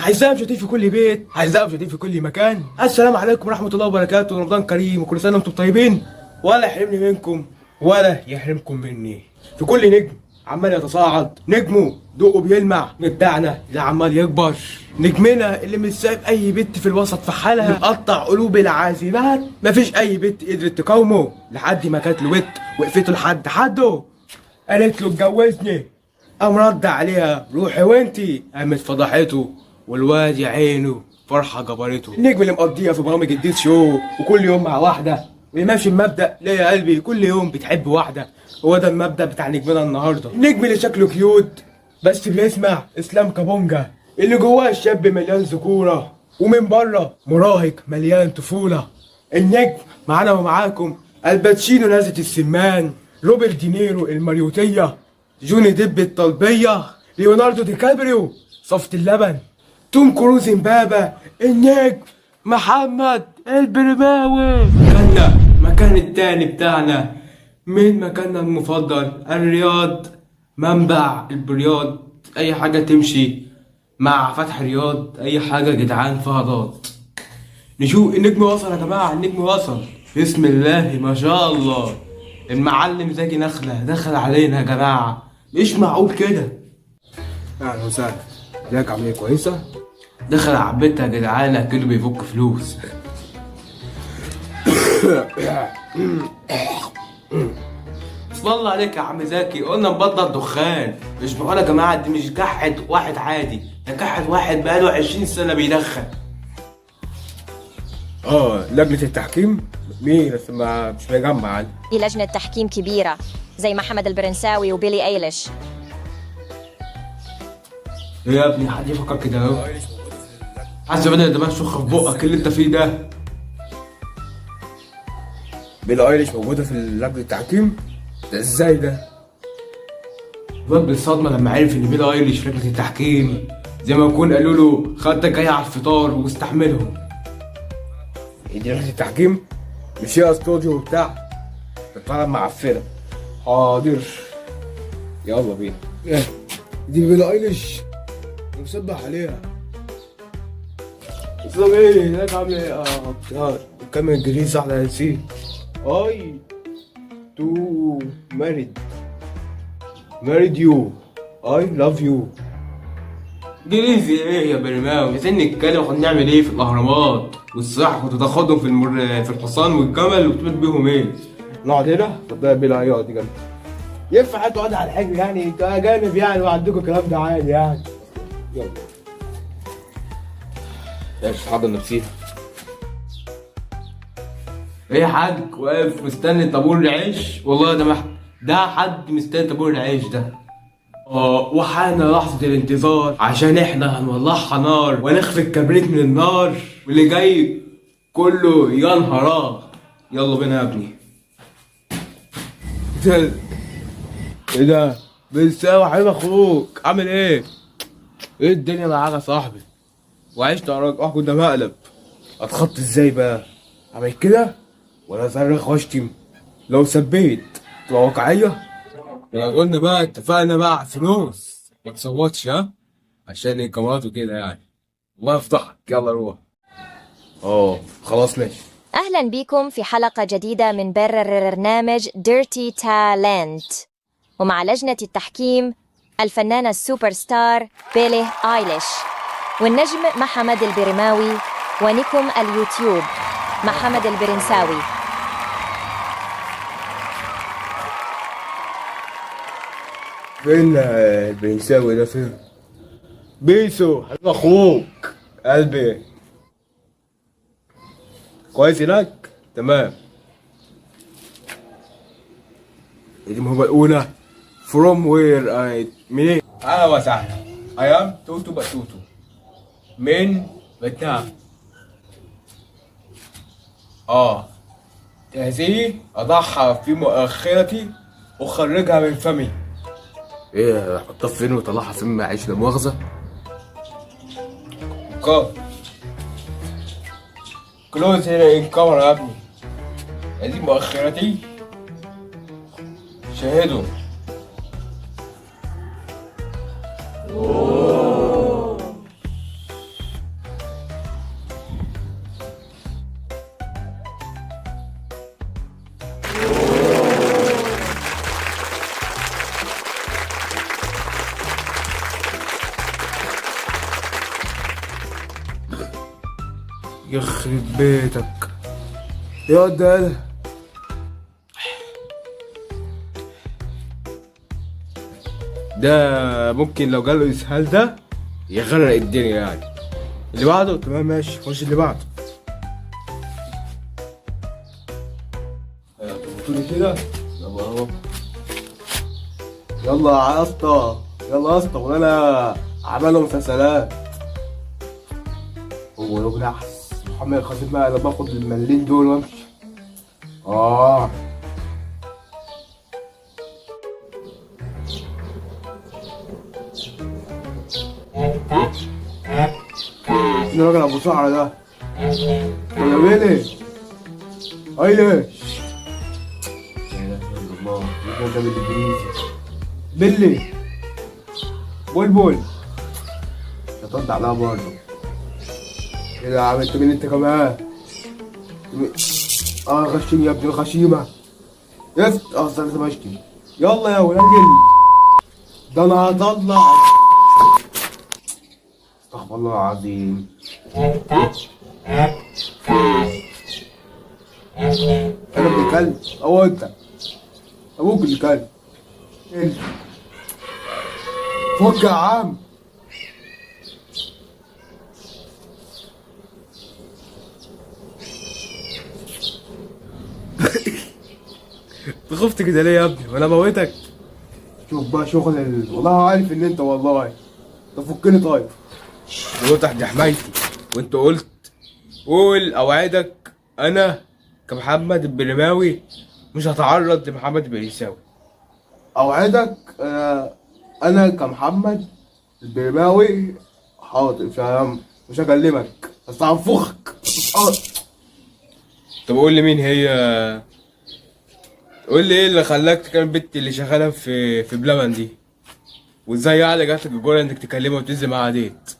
أعزائي المشاهدين في كل بيت، أعزائي المشاهدين في كل مكان، السلام عليكم ورحمة الله وبركاته. رمضان كريم وكل سنة وأنتم طيبين، ولا يحرمني منكم ولا يحرمكم مني. في كل نجم عمال يتصاعد، نجمه ضوءه بيلمع، بتاعنا اللي عمال يكبر، نجمنا اللي مش سايب اي بنت في الوسط في حالها، مقطع قلوب العازبات، مفيش اي بنت قدرت تقاومه لحد ما كانت له بنت وقفته لحد حده، قالت له اتجوزني، قام رد عليها روحي وانتي، قامت فضحته والواد يا عينه فرحه جبرته. النجم اللي مقضيها في برامج ال date show وكل يوم مع واحدة، واللي ماشي بمبدا لا يا قلبي كل يوم بتحب واحدة، هو ده المبدا بتاع نجمنا النهارده. النجم اللي شكله cute بس بيسمع اسلام كابونجا، اللي جواه الشاب مليان ذكوره ومن بره مراهق مليان طفولة. النجم معانا ومعاكم الباتشينو نازلة السمان، روبرت دينيرو الماريوتية، جوني ديب الطلبية، ليوناردو دي كابريو صفة اللبن، توم كروز امبابة، النجم محمد البرماوي. مكاننا مكان التاني بتاعنا من مكاننا المفضل الرياض، منبع البرياض، اي حاجة تمشي مع فتح الرياض، اي حاجة جدعان فيها ضاد. نشوف النجم وصل يا جماعة، النجم وصل، بسم الله ما شاء الله. المعلم زكي نخلة دخل علينا يا جماعة، مش معقول كده. اهلا وسهلا، ازيك عامل ايه؟ كويسة؟ دخل عبيتها يا جدعان اكنه بيفك فلوس. اسم الله عليك يا عم زكي، قلنا نبطل دخان. مش معقول يا جماعة، دي مش كحة واحد عادي، ده كحة واحد بقاله 20 سنة بيدخن. لجنة التحكيم مين بس ما مش مجمع. دي لجنة تحكيم كبيرة زي محمد البرنساوي وبيلي ايليش. ايه يا ابني، حد يفكر كده اهو؟ حاسس بدأ دماغ شخ في بقك اللي انت فيه ده. بيلي ايليش موجودة في لجنة التحكيم؟ ده ازاي ده؟ الواد بالصدمة لما عرف ان بيلي ايليش في لجنة التحكيم، زي ما يكون قالوا له خدتك جاي على الفطار واستحملهم. ايه دي لجنة التحكيم؟ مش هي استوديو وبتاع؟ ده طالع معفنة. حاضر يلا بينا. ايه دي بيلي ايليش؟ مسبح عليها. اسلام ايه هناك عامل ايه؟ بتاع بتكمل انجليزي على نسيت. I to married married you I love you. انجليزي ايه يا برماوي؟ عايزين نتكلم احنا بنعمل ايه في الاهرامات والصح، كنت تاخدهم في الحصان والجمل وتقول بيهم ايه؟ نقعد هنا؟ اتفضل يا بيلا، اقعد جنبي. ينفع تقعد على الحجر يعني؟ انتوا اجانب يعني وعندكم الكلام ده عادي يعني. يلا ماشي، حاضر نفسيها. ايه يا حاج واقف مستني طابور العيش؟ والله ده ده حد مستني طابور العيش ده. وحان لحظة الانتظار عشان احنا هنولعها نار ونخفي الكبريت من النار، واللي جاي كله يا نهار. يلا بينا يا ابني. ايه ده؟ بس حبيب اخوك عامل ايه؟ ايه الدنيا معاك يا صاحبي؟ وعشت يا راجل. كنت مقلب. اتخط ازاي بقى؟ عمل كده ولا صرخ واشتم؟ لو سبيت تبقى واقعية؟ يعني قلنا بقى، اتفقنا بقى على الفلوس، ما تصوتش ها عشان الكاميرات وكده يعني. الله يفضحك، يلا روح. خلاص ماشي. أهلا بكم في حلقة جديدة من برنامج Dirty Talent، ومع لجنة التحكيم الفنانة السوبر ستار بيلي آيليش، والنجم محمد البرماوي، ونكم اليوتيوب محمد البرنساوي. فين البرنساوي ده؟ فين؟ بيسو حبيب اخوك قلبي، كويس هناك؟ تمام. دي المهمة الأولى. From where I منين؟ أهلا وسهلا. I am توتو باتوتو من فيتنام. هذه أضعها في مؤخرتي أخرجها من فمي. إيه، أحطها فين وطلعها فين؟ معيش لا مؤاخذة. كلوز هنا الكاميرا يا ابني. هذه مؤخرتي، شاهدوا. يخرب بيتك يا ده. ده ممكن لو جاله اسهال ده يغرق الدنيا يعني. اللي بعده تمام ماشي، خش اللي بعده. تظبطوني كده؟ طب اهو. يلا يا اسطى، يلا يا اسطى، وانا عملوا مسلسلات. هو لو نحس محمد الخطيب بقى، انا باخد الملين دول وامشي. مين الراجل ابو شعر ده؟ يا ويلي ايلي، لا اله الا الله، إيه ده بالانجليزي؟ بيلي بلبل هترد عليها برضه. ايه ده يا عم؟ انت مين انت كمان؟ غشيم يا ابن الغشيمة. يس اصلا لازم اشتم. يلا يا ولاد ده انا هطلع. استغفر الله العظيم. انا ابن كلب او انت ابوك اللي كلب. فك يا عم. خفت كده ليه يا ابني؟ وانا موتك؟ شوف بقى شغل والله عارف ان انت والله. طب فكني طيب. قلت تحت حمايتي وانت قلت قول اوعدك انا كمحمد البرماوي مش هتعرض لمحمد البريساوي. اوعدك انا كمحمد البرماوي حاضر، مش هكلمك بس هنفخك. طب قول لي مين هي؟ قول لي ايه اللي خلاك تكلم البت اللي شغاله في بلبن دي؟ وازاي يعني جاتلك الجرأة انك تكلمها وتنزل معاها ديت؟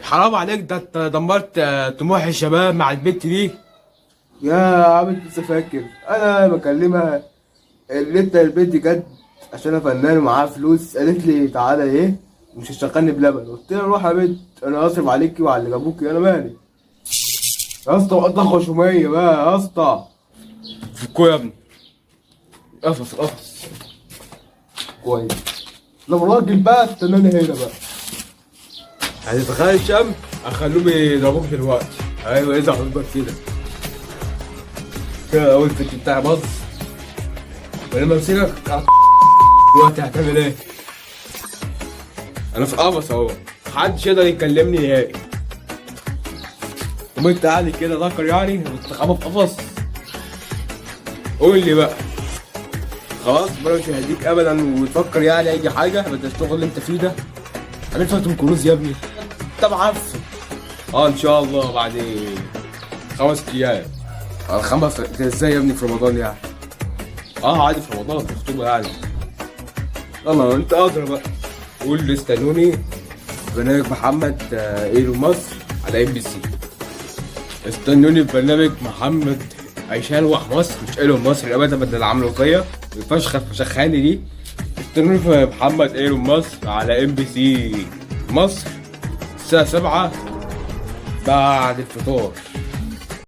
حرام عليك، ده انت دمرت طموح الشباب مع البت دي. يا عم انت لسه فاكر انا بكلمها اللي انت البنت جت عشان انا فنان ومعاها فلوس، قالت لي تعالى ايه مش هتشغلني بلبن، قلت لها روح يا بنت انا هصرف عليكي وعلى اللي جابوكي، انا مالي يا اسطى. وقت خشوميه بقى يا اسطى. فكوا يا ابني، قفص قفص كويس. لو راجل بقى استناني هنا بقى، هتتخشم اخلوهم يضربوك دلوقتي. ايوه ازعل حبيبك كده كده. اول فيديو بتاعي باظ، ولما امسكك دلوقتي هتعمل ايه؟ انا في قفص اهو، محدش يقدر يكلمني نهائي. وانت قاعد كده ذكر يعني وتستخبى في قفص؟ قول لي بقى خلاص انا مش هديك ابدا وتفكر يعني اي حاجه بدل الشغل اللي انت فيه ده. عامل فيها توم كروز يا ابني، انت معفن. ان شاء الله بعد 5 ايام. 5 ازاي يا ابني في رمضان يعني؟ عادي في رمضان في خطوبه يعني. يلا انت ادرى بقى. قول لي استنوني برنامج محمد ايلو مصر على MBC. استنوني في برنامج محمد هيشلوح مصر، مش ايلو مصر ابدا بدل عامله فيا الفشخه الفشخاني دي. استنوني في محمد ايلو مصر على MBC مصر الساعة 7 بعد الفطار.